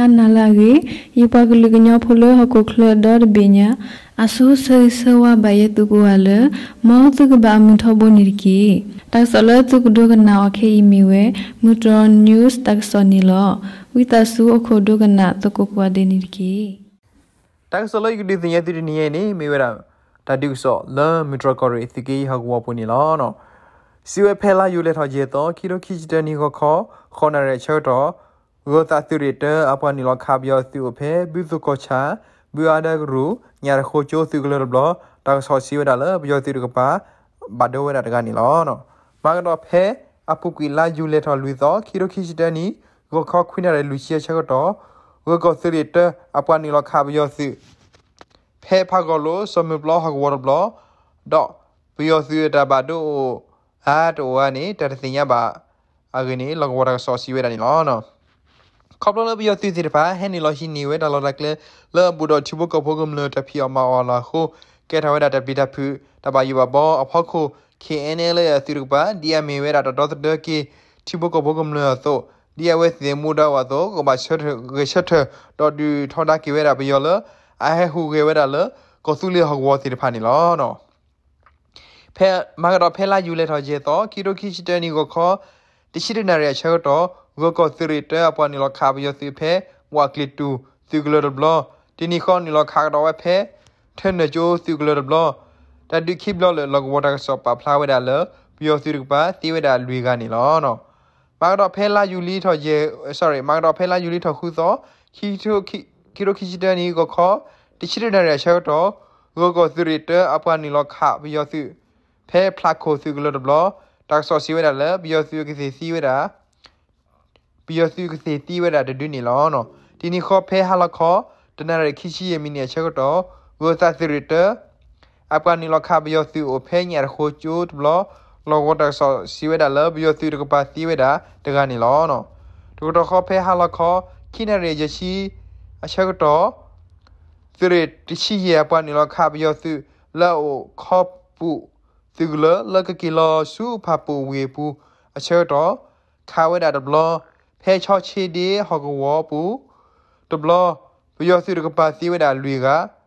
အနၢ်လၢအဂ့ၢ်, ယပှၤကလုာ်ကညီဖိလၢဟီၣ်ခိၣ်ချၢဒီတဘ့ၣ်ညါ, အဆိဆၢဂ့ၤဆၢဝါဘၣ်ယဲသုကိးဂၤလၢ မ်သုကဘၣ်အမုာ်ထီဘိန့ၣ်တက့ၢ်. တၢ်ကစီၣ်လၢသုကဒိကနၣ်အီၤခဲအံၤမ့ၢ်ဝဲ မုၢ်တြီၢ် news တၢ်ကစီၣ်န့ၣ်လီၤ. ဝံသးစူၤအိၣ်ခိးဒိကနၣ်သကိးကိးဂၤဒဲးန့ၣ်တက့ၢ်. တၢ်ကစီၣ်လၢယကဒုးသ့ၣ်ညါသုတနံၤအံၤန့ၣ် မ့ၢ်ဝဲဒၣ် တၢ်ဒုးကစီၣ်လၢမုၢ်တြီၢ်ကီၢ်ရ့ၣ်သုးက့ယဲၢ်ဟီၣ်ကဝီၤပူၤန့ၣ်လီၤ. စံးဝဲဖဲလါယူၤလဲၤထီၣ်ယဲၢ်သီ ခံကထိခံဆံတၢနံၣ်ဂီၤခီ ဃုနၣ်ရံၣ်အဆၢကတီၢ် ဂၢၤသးသုးရ့ၣ်တၢ အပှၤနုာ်လီၤခးပယီၤသုးအိၣ်ဖဲ ဘုသိၣ်ကီၢ်ဆၣ် ဘုအါဒၢကရူၢ် ညၣ်တဃိကၠိသုးကလၢၤတဘျီ တၢ်ကစီၣ်စံးဝဲဒၣ်လၢပယီၤသုးတကပၤ ဘၣ်ဒိဝဲဒၣ်တဂၤန့ၣ်လီၤ. မၤကဒီးဖဲအပူၤကွံာ်လါယူၤလဲၤထီၣ်လွံၢ်သီ ခံကထိခံဆံတၢနံၣ် ဂီၤခီခွံနၣ်ရံၣ်လွံၢ်ဆံအဆၢကတီၢ် ဂၢၤကီၢ်သုးရ့ၣ်တၢ အပှၤနုာ်လီၤခးပယီၤသုး ဖဲဖးဂီၢ်လိ စီၤမုၢ်ပျီဟီၣ်ကဝီၤတဘျီ ဒီးပယီၤသုးအတၢ်ဘၣ်ဒိအိၣ်အါတအိၣ်အါန့ၣ် တၢ်တသ့ၣ်ညါဘၣ်အဂ့ၢ်န့ၣ် လီၢ်ကဝီၤတၢ်ကစီၣ်စံးဝဲဒၣ်န့ၣ်လီၤ. ခီဖျိလၢပယီၤသုးသ့ၣ်တဖၣ် ဟဲနုာ်လီၤဟံးန့ၢ်ဝဲတၢ်လီၢ်တၢ်ကျဲ လၢအဘူးဒီးထံဖိကီၢ်ဖိကမျၢၢ်တၢ်ဖံးအီၣ်မၤအီၣ်အလီၢ်အဃိ ကဲထီၣ်ဝဲဒၣ်တၢ်ပျံၤတၢ်ဖုး တၢ်ဘၣ်ယိၣ်ဘၣ်ဘီအဖီခိၣ် ခ့ၣ်အဲၣ်အဲၣ်လၢအသုးတကပၤ ဒ်အမ့ၢ်ဝဲဒၣ်တၢ်ဒီသဒၢက့ၤ ထံဖိကီၢ်ဖိကမျၢၢ်အသိး ဒ်အဝဲသ့ၣ်မူဒါဝဲအသိး ကဘၣ်ဆၢထၢၣ်ဂဲၤဆၢထၢၣ် ဒီးဒုးထီဒါက့ၤဝဲဒၣ်ပယီၤလၢ အဟဲဟူးဂဲၤဝဲဒၣ်လၢ ကီၢ်သူလ့ၤဟီၣ်ကဝီၤသ့ၣ်တဖၣ်န့ၣ်လီၤ. ဖဲမၤကဒီးဖဲလါယူၤလဲၤထီၣ်ယဲၢ်သီ ခံကထိခံဆံတၢနံၣ်ဂီၤခီ တဆံတၢနၣ်ရံၣ်အဆၢကတီၢ် ဂၢၤကီၢ်သုးရ့ၣ်တၢ အပှၤနုာ်လီၤခးပယီၤသုးဖဲ ဝးကျံၤတူၢ်သုးကလၢၤတဘျီ, တနံၤဃီနုာ်လီၤခးကဒီးဝဲဖဲ ထၢနၢၣ်ကၠိသုးကလၢၤတဘျီ, တၢ်ဒုးခံဘျီလၢာ် လီၢ်ကဝီၤတၢ်ကစီၣ်ပာ်ဖျါဝဲဒၣ်လၢ ပယီၤသုးတကပၤသံဝဲဒၣ်လွံၢ်ဂၤန့ၣ်လီၤ. မၤကဒီးဖဲလါယူၤလံထီၣ်ယဲၢ်, မၤကဒီးဖဲလါယူၤလံထီၣ်ဃုသီ ခံကထိခံဆံတၢနံၣ်ဂီၤခီ တဆံတၢနၣ်ရံၣ်အဆၢကတီၢ် ဂၢၤကီၢ်သုးရ့ၣ်တၢ အပှၤနုာ်လီၤခးပယီၤသုး ဖဲဖျးခိၣ်သုးကလၢၤတဘျီ, တၢ်ကစီၣ်စံးဝဲဒၣ်လၢ ပယီၤသုးကသ့ၣ်သံဝဲဒၣ် ပယီၤသုးကသ့ၣ်သံဝဲဒၣ်တဒုန့ၣ်လီၤ. တနံၤဃီဖဲဟါလီၤခီ တနၣ်ရံၣ်ခံဆံယဲၢ်မံးနံးအဆၢကတီၢ် ဂၢၤသးသုးရ့ၣ်တၢ အပှၤနုာ်လီၤခးပယီၤသုးအိၣ်ဖဲညၣ်တဃိကၠိတဘျီ, လီၢ်ကဝီၤတၢ်ကစီၣ်စံးဝဲဒၣ်လၢ ပယီၤသုးတကပၤသံဝဲဒၣ်တဂၤန့ၣ်လီၤ. တကတီၢ်ဃီဖဲဟါလီၤခီ ခံနၣ်ရံၣ်ယဲၢ်ဆံအဆၢကတီၢ် သုးရ့ၣ်တဆံယဲၢ် အပှၤနုာ်လီၤခးပယီၤသုး လၢအအိၣ်ခီပူၣ်သုးကလၢၤ လၢကက့ၤလီၤဆူဖၣ်ပူၣ်ဝ့ၢ်အပူၤအဆၢကတီၢ် ခးဝဲဒၣ်တဘျီ, ဖဲဆီဆ့ဒ့ဟီၣ်ကဝီၤပူၤတဘျီ, ပယီၤသုးတကပၤသံဝဲဒၣ်လွံၢ်ဂၤ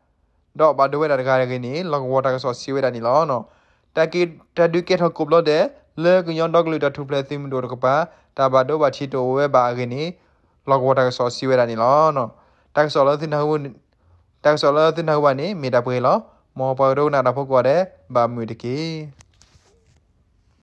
ဒီးဘၣ်ဒိဝဲဒၣ်တဂၤအဂ့ၢ်န့ၣ် လီၢ်ကဝီၤတၢ်ကစီၣ်စံးဝဲဒၣ်န့ၣ်လီၤ. တၢ်က့, တၢ်ဒုးကဲထီၣ်ကိးဘျီဒဲး လၢကညီဒီကလုာ်တၢ်ထူၣ်ဖျဲးသုးမုၢ်ဒိၣ်တကပၤ တၢ်ဘၣ်ဒိဘၣ်ထံးတအိၣ်ဝဲဘၣ်အဂ့ၢ်န့ၣ် လီၢ်ကဝီၤတၢ်ကစီၣ်စံးဝဲဒၣ်န့ၣ်လီၤ. တၢ်ကစီၣ်လၢသုနၢ်ဟူ, တၢ်ကစီၣ်လၢသုနၢ်ဟူဘၣ်န့ၣ် မ့ၢ်တၢ်ပှဲၤလီၤ. မ်ပှၤကဒိကနၣ်တၢ်ဖိကိးဂၤဒဲး ဘၣ်မုာ်တက့ၢ်.